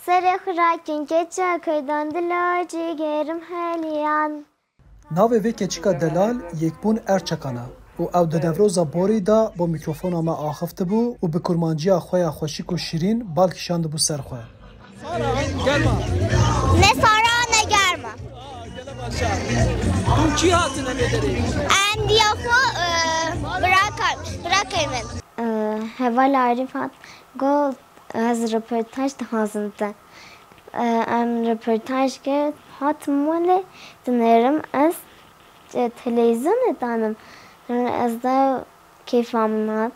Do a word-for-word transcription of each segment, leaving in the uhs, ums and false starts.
Serê xwe rakin keçe keydan dilo cîgerim heliyan. Navê vê keçika delal Yekbûn Erçakan e û ew di Newroza borî de bo mîkrofona me axifti bû û bi kurmanciya xwe ya xweşik û şîrîn bal kişandibû ser xwe. Ne sara ne germa. Hûn kî hatine vê derê? Em diya xwe, e, birakan, birakê min. E, Heval Arîf hat, got, ez röportaj dixwazim te. E, em röportaj kir, hatim malê, dinêrim ez, e, televîzyonê danim. Ez de kêfa min hat.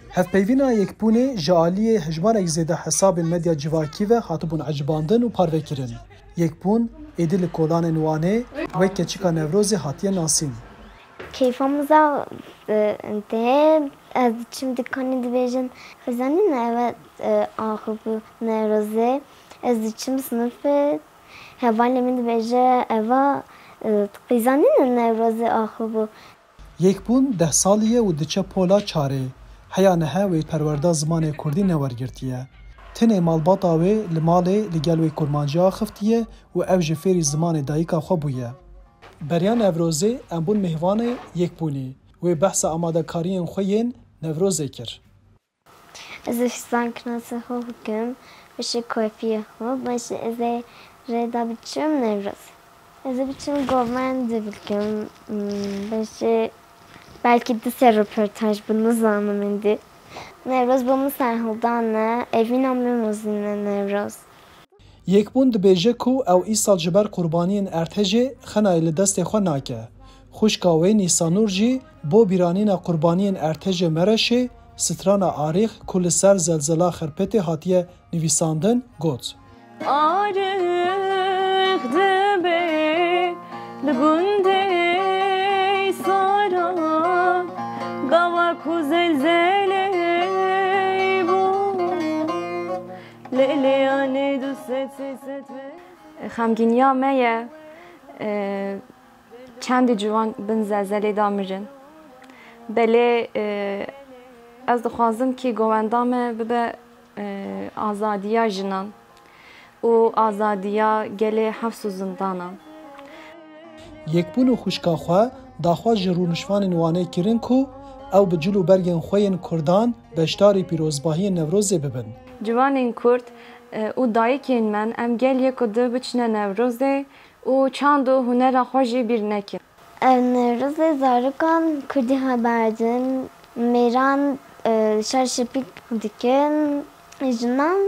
Hevpeyvîna Yekbûnê ji aliyê hejmarek zêde hesabên medya civakî ve hatibûn ecibandin û parvekirin. Yekbûn êdî li kolanên Wanê wek keçika Newrozê hatiye nasîn. Keyfa min za, e, tê, ez diçim dikanê dibêjin, xizanî ne eve, e, axivbû Newrozê. Ez diçim sinifê, hevalê min dibêje, eva, e, xizanî ne Newrozê axivbû. Yekbûn deh salî ye û diçe pola çarê. Heya niha wê perwerda zimanê kurdî newergirtiye. Tenê malbata wê li malê li gel wê kurmancî axiftiye û ew jî fêrî zimanê dayika xwe bûye. Beriya Newrozê em bûn mêvanê Yekbûnê. Wê behsa amadekariyên xwe yên Newrozê kir. Ez ê fîstankirina ser xwe bikim, beşê kofiyê xwe, beşê ez ê rê de biçim Newroz. Ez ê biçim govendî bikim, hmm, beşê belkî du sê röportaj bi, nizanim êdî. Newroz bo min serhildan e, evîna min mezin e Newroz. Yekbûn dibêje ku ew îsal ji ber qurbaniyên erdhejê xenayê li destê xwe nake. Xwişka wê Nîsanûr jî bo bîranîna qurbaniyên erdhejê Mereşê strana Arîx ku li ser zelzela Xerpêtê hatiye nivîsandin, got. Arix dibe li gundê Sara, gava ku zelzelê bû. Lê lê anê du sed sê sed ve. Xemgîniya me ye, e, çendî ciwan bin zelzelê de mirin. Belê, e, ez dixwazim kî govenda me bibe, e, azadiya jinan û azadiya gelê hefs û zindanan. Yekbûn û xwişka xwe daxwaz ji rûnişvanên Wanê kirin ku ew bi cil û bergên xwe yên kurdan beşdarî pîrozbahiyên Newrozê bibin. Ciwanên kurd, e, û dayikên me, em gel yek û du biçine Newrozê û çand û hunera xwe jî bîr nekin. Ev Newrozê zarokan kurdî haber din, mêran, e, şer şepik dikin, jinan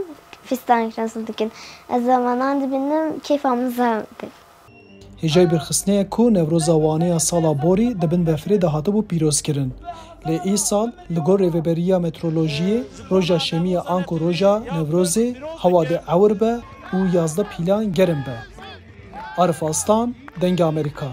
fîstank resim dikin. Ez zamanan dibînim, kêfa min zer dikin. Hêjayî bîrxistinê ye ku Newroza Wanê ya sala borî di bin befirê de hatibû pîrozkirin. Lê îsal li gor Rêveberiya Meteorolojiyê roja şemiyê anku roja Newrozê hewa dê ewir be û yazdeh pîlan germ be. Arif Aslan, Dengê Amerîka.